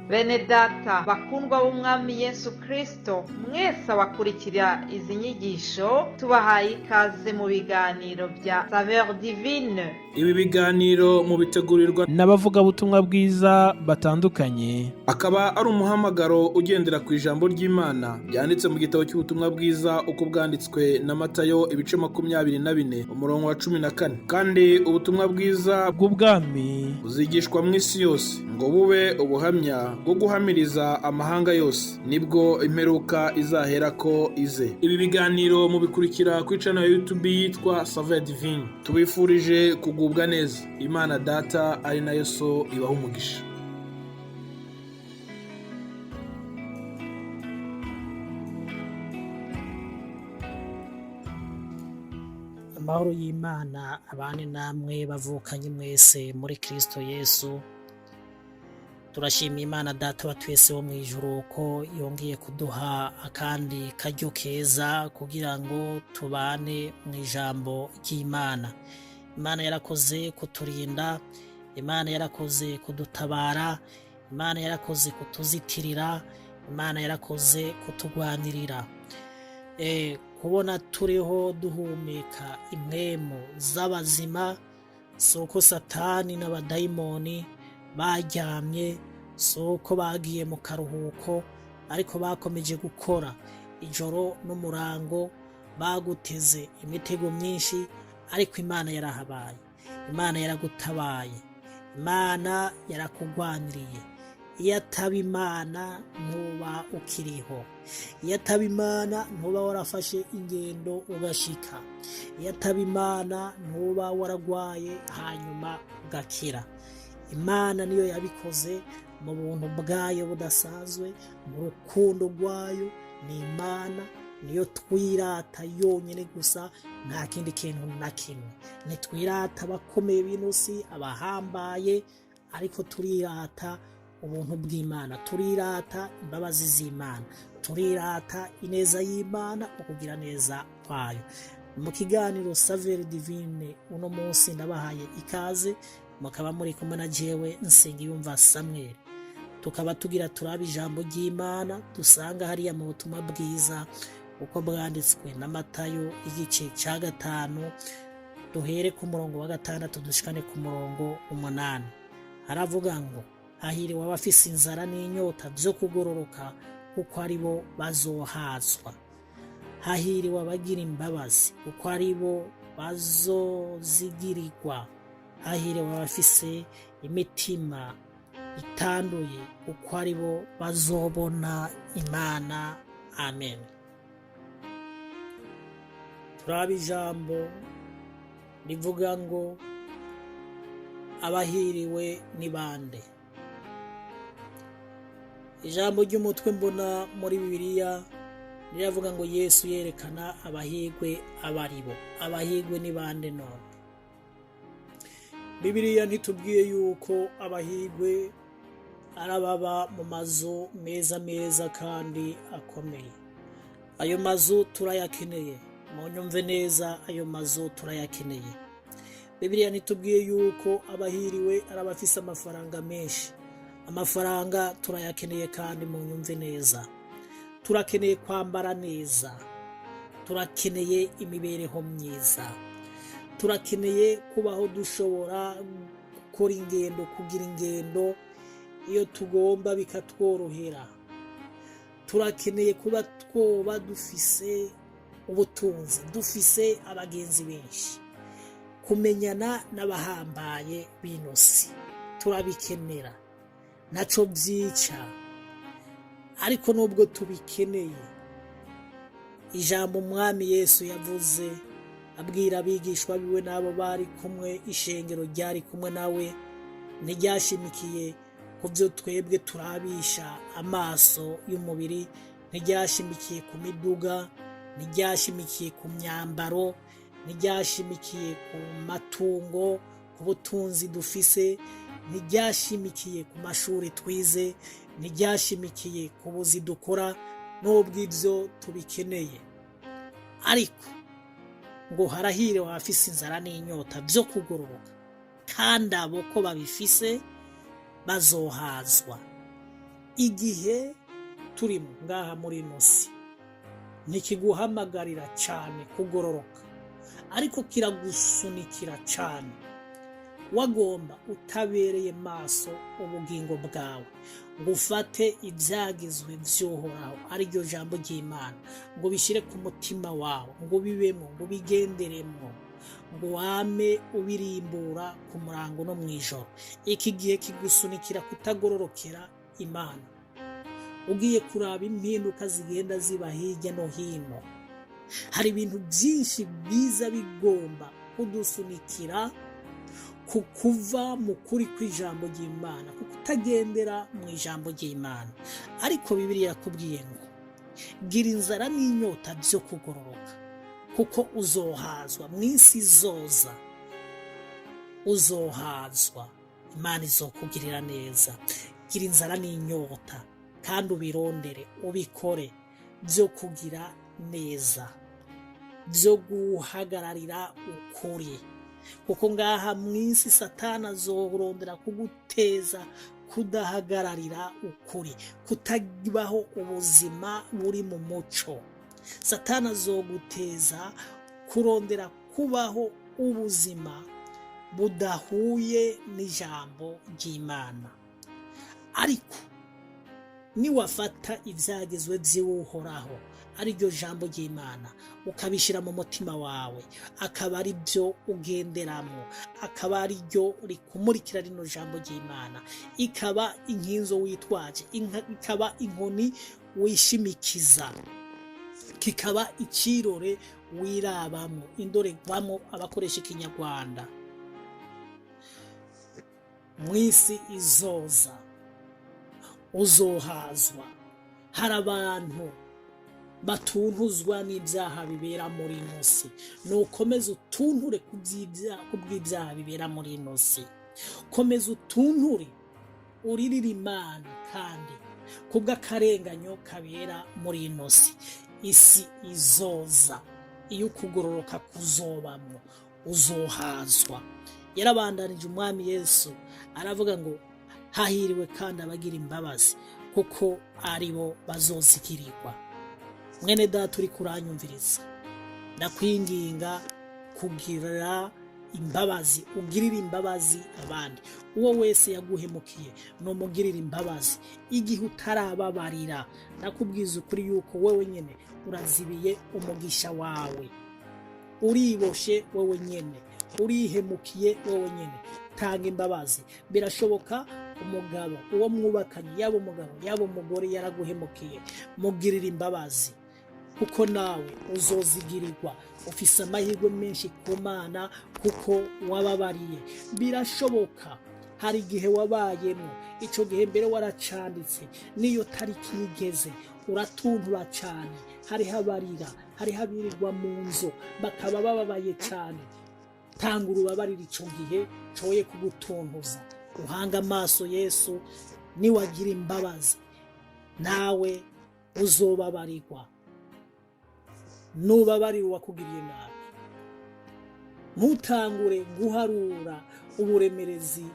Bene data bakundwa b'Umwami Yesu Kristo, mwese abakurikira izi nyigisho, tubahaye ikaze mu biganiro bya Saveur Divine. Ibi biganiro mubitegurirwa n'abavugabutumwa bwiza batandukanye, akaba ari umuhamagaro ugendera ku ijambo ry'Imana ryanditse mu gitabo cy'ubutumwa bwiza uko bwanditswe na Matayo, ibice 24, umurongo wa 14. Kandi ubutumwa bwiza bw'ubwami buzigishwa mu isi yose ngo bube ubuhamya bwo guhamiriza amahanga yose, nibwo imperuka izaherako ize. Ibi biganiro mubikurikira ku channel ya YouTube yitwa Saveur Divine. Tubifurije kugubwa neza. Imana Data ari nayo So ibaha umugisha. Amahoro y'Imana abane namwe bavukanye mwese muri Kristo Yesu. Turashima Imana Data wa twese wo mu ijuru ko yongeye kuduha akandi karyo keza kugira ngo tubane mu ijambo ry'Imana. Imana yarakoze kuturinda, Imana yarakoze kudutabara, Imana yarakoze kutuzitirira, Imana yarakoze kutugwanirira. Kubona turiho duhumeka impwemu z'abazima, si uko Satani n'abadayimoni baryamye, si uko bagiye mu karuhuko, ariko bakomeje gukora ijoro n'umurango, baguteze imitego myinshi, ariko Imana yarahabaye, Imana yaragutabaye, Imana yarakugwaniriye. Iyo ataba Imana ntuba ukiriho, iyo ataba Imana ntuba warafashe ingendo ugashika, iyo ataba Imana ntuba waragwaye hanyuma ugakira. Imana niyo yabikoze mu buntu bwayo budasanzwe, mu rukundo rwayo. Ni Imana niyo twirata yonyine gusa, nta kindi kintu na kimwe. Ntitwirata abakomeye b'inosi, abahambaye, ariko turirata ubuntu bw'Imana, turirata imbabazi z'Imana, turirata ineza y'Imana, ukugira neza kwayo. Mu kiganiro Saveur Divine uno munsi ndabahaye ikaze, mukaba muri kumwe na jewe Nsengiyumva Samuel. Tukaba tugira turabe ijambo ry'Imana dusanga hariya mu butumwa bwiza uko bwanditswe na Matayo, igice cya 5, duhere ku murongo wa 6 dushikane ku murongo 8. Haravuga ngo: hahiriwe abafise inzara n'inyota byo kugororoka, kuko ari bo bazohazwa. Hahiriwe abagira imbabazi, kuko ari bo bazozigirirwa. Hahiriwe abafise imitima itanduye, kuko ari bo bazobona Imana. Amen. Turaba ijambo rivuga ngo: abahiriwe ni bande? Ijambo ry'umutwe mbona muri Bibiliya riravuga ngo: Yesu yerekana abahigwe abaribo. Abahigwe ni bande none? Bibiliya ntitubwiye yuko abahigwe arababa mu mazu meza meza kandi akomeye. Ayo mazu turayakeneye, munyumve neza, ayo mazu turayakeneye. Bibiliya ntitubwiye yuko abahiriwe ari abafise amafaranga menshi. Amafaranga turayakeneye kandi munyumve neza. Turakeneye kwambara neza, turakeneye imibereho myiza, turakeneye kubaho dushobora gukora ingendo, kugira ingendo iyo tugomba bikatworohera. Turakeneye kuba twoba dufise ubutunzi, dufise abagenzi benshi, kumenyana n'abahambaye b'inosi turabikenera, naco byica. Ariko nubwo tubikeneye, ijambo Umwami Yesu yavuze abwira abigishwa biwe n'abo bari kumwe, ishengero ryari kumwe nawe, ntiryashimikiye ku byo twebwe turabisha amaso y'umubiri, ntiryashimikiye ku miduga, ntiryashimikiye ku myambaro, ntiryashimikiye ku matungo, ku butunzi dufise, ntiryashimikiye ku mashuri twize, ntiryashimikiye ku buzi dukora, n'ubwo ibyo tubikeneye. Ariko ngo harahire abafise inzara n'inyota byo kugororoka, kandi abo ko babifise bazohazwa. Igihe turimo ngaha muri ino si ntikiguhamagarira cyane kugororoka, ariko kiragusunikira cyane. Wagomba utabereye maso ubugingo bwawe, ngo ufate ibyagizwe by'Uhoraho, ariryo jambo ry'Imana, ngo bishyire ku mutima wawe, ngo ubibemo, ngo ubigenderemo, ngo wame ubirimbura ku murango no mu ijoro. Iki gihe kigusunikira kutagororokera Imana. Ugiye kuraba impinduka zigenda ziba hirya no hino, hari ibintu byinshi biza bigomba kudusunikira ku kuva mu kuri kw'ijambo ry'Imana, ku kutagendera mu ijambo ry'Imana. Ariko Bibiliya yakubwiye ngo gira inzara n'inyota byo kugororoka, kuko uzohazwa mu isi izoza, uzohazwa, Imana izokugirira neza. Gira inzara n'inyota kandi ubirondere, ubikore, byo kugira neza, byo guhagararira ukuri, kuko ngaha mu isi Satani azorondera kuguteza kudahagararira ukuri, kutabaho ubuzima buri mu muco. Satani azoguteza kurondera kubaho ubuzima budahuye n'ijambo ry'Imana. Ariko niwafata ibyagezwe by'Uhoraho, ariryo jambo ry'Imana, ukabishyira mu mutima wawe, akaba ari byo ugenderamo, akaba ari ryo rikumurikira, rino jambo ry'Imana ikaba inkinzo witwaje, ikaba inkoni wishimikiza, kikaba ikirore wirabamo, indorerwamo abakoresha ikinyarwanda, mu isi izoza uzohazwa. Hari abantu batuntuzwa n'ibyaha bibera muri ino si. Nukomeza utunture ku bw'ibyaha bibera muri ino si, komeza utunture, uririre Imana kandi kubw'akarenganyo kabera muri ino si. Isi izoza iyo ukugororoka kuzobamwo, uzohazwa. Yarabandanije Umwami Yesu aravuga ngo hahiriwe kandi abagira imbabazi, kuko aribo bazozigirirwa. Mwene Data uri kuranyumviriza, ndakwinginga kugira imbabazi, ugirire imbabazi abandi. Uwo wese yaguhemukiye numugirire imbabazi. Igihe utarababarira, ndakubwiza ukuri yuko wowe nyine urazibiye umugisha wawe, uriboshe wowe nyine, urihemukiye wowe nyine. Tanga imbabazi. Birashoboka umugabo, uwo mwubakanye, yaba umugabo yaba umugore, yaraguhemukiye, mugirire imbabazi, kuko nawe uzozigirirwa. Ufise amahirwe menshi ku Mana kuko wababariye. Birashoboka hari igihe wabayemo, icyo gihe mbere waracanditse, n'iyo tariki igeze uratuntura cyane. Hariho abarira, hariho abirirwa mu nzu bakaba bababaye cyane. Tanga urubabarira icyo gihe coye kugutuntuza, uhanga amaso Yesu. Niwagira imbabazi nawe uzobabarirwa. Nubabarira uwakugiriye nabi, ntutangure guharura uburemerezi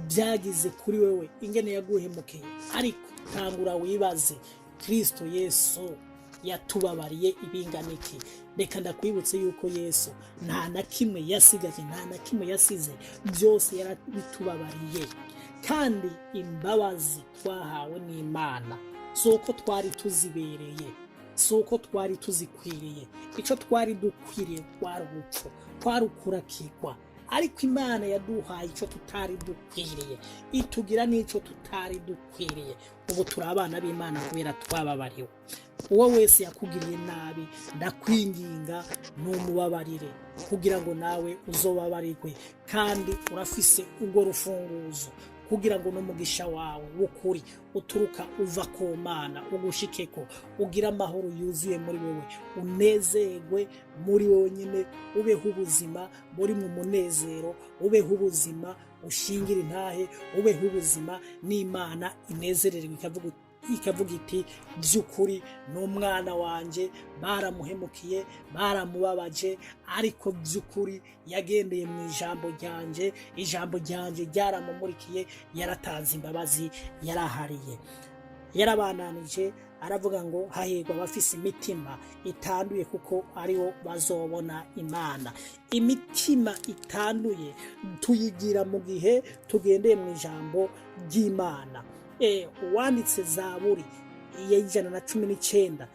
byagize kuri wewe, ingene yaguhemukiye, ariko tangura wibaze: Kristo Yesu yatubabariye ibingana iki? Reka ndakwibutse yuko Yesu nta na kimwe yasigaje, nta na kimwe yasize, byose yarabitubabariye. Kandi imbabazi twahawe n'Imana si uko twari tuzibereye, si uko twari tuzikwiriye. Icyo twari dukwiriye twari urupfu, twari ukurakirwa, ariko Imana yaduhaye icyo tutari dukwiriye, itugira n'icyo tutari dukwiriye. Ubu turi abana b'Imana kubera twababariwe. Uwo wese yakugiriye nabi, ndakwinginga numubabarire kugira ngo nawe uzobabarirwe. Kandi urafise urwo rufunguzo kugira ngo n'umugisha wawe w'ukuri uturuka uva ku Mana ugushikeko, ugire amahoro yuzuye muri wewe, unezerwe muri wowe nyine, ubeho ubuzima buri mu munezero, ubeho ubuzima ushingira intahe, ubeho ubuzima n'Imana inezererwe ikavuga. Ikavuga iti: "By'ukuri ni umwana wanjye, baramuhemukiye, baramubabaje, ariko by'ukuri yagendeye mu ijambo ryanjye, ijambo ryanjye ryaramumurikiye, yaratanze imbabazi, yarahariye." Yarabananije aravuga ngo: "Hahirwa abafise imitima itanduye, kuko aribo bazobona Imana." Imitima itanduye tuyigira mu gihe tugendeye mu ijambo ry'Imana. Uwanditse Zaburi ya 119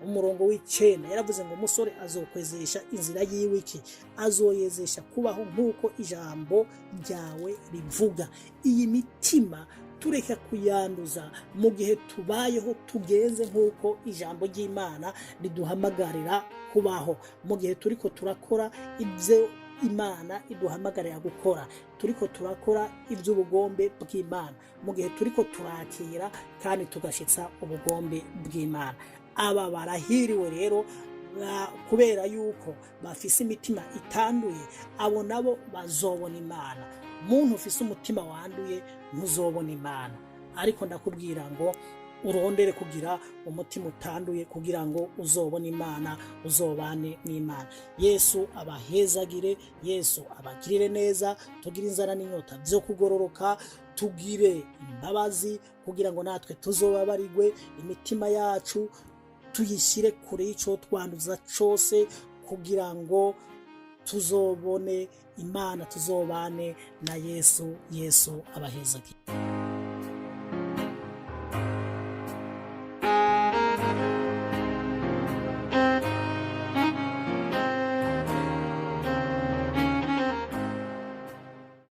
umurongo wa 9 yaravuze ngo: "Umusore azokwezesha inzira yiwe iki? Azoyezesha kubaho nk'uko ijambo ryawe rivuga." Iyi mitima tureka kuyanduza mu gihe tubayeho tugenze nk'uko ijambo ry'Imana riduhamagarira kubaho, mu gihe turiko turakora ibyo Imana iduhamagarira gukora, turiko turakora iby'ubugombe bw'Imana, mu gihe turiko turakira kandi tugashitsa ubugombe bw'Imana. Aba barahiriwe rero kubera yuko bafise imitima itanduye, abo nabo bazobona Imana. Muntu ufise umutima wanduye, ntuzobona Imana. Ariko ndakubwira ngo urondere kugira umutima utanduye kugira ngo uzobone Imana, uzobane n'Imana. Yesu abahezagire, Yesu abagirire neza. Tugire inzara n'inyota byo kugororoka, tugire imbabazi kugira ngo natwe tuzobabarigwe. Imitima yacu tuyishyire kure y'icyo twanduza cyose kugira ngo tuzobone Imana, tuzobane na Yesu. Yesu abahezagire.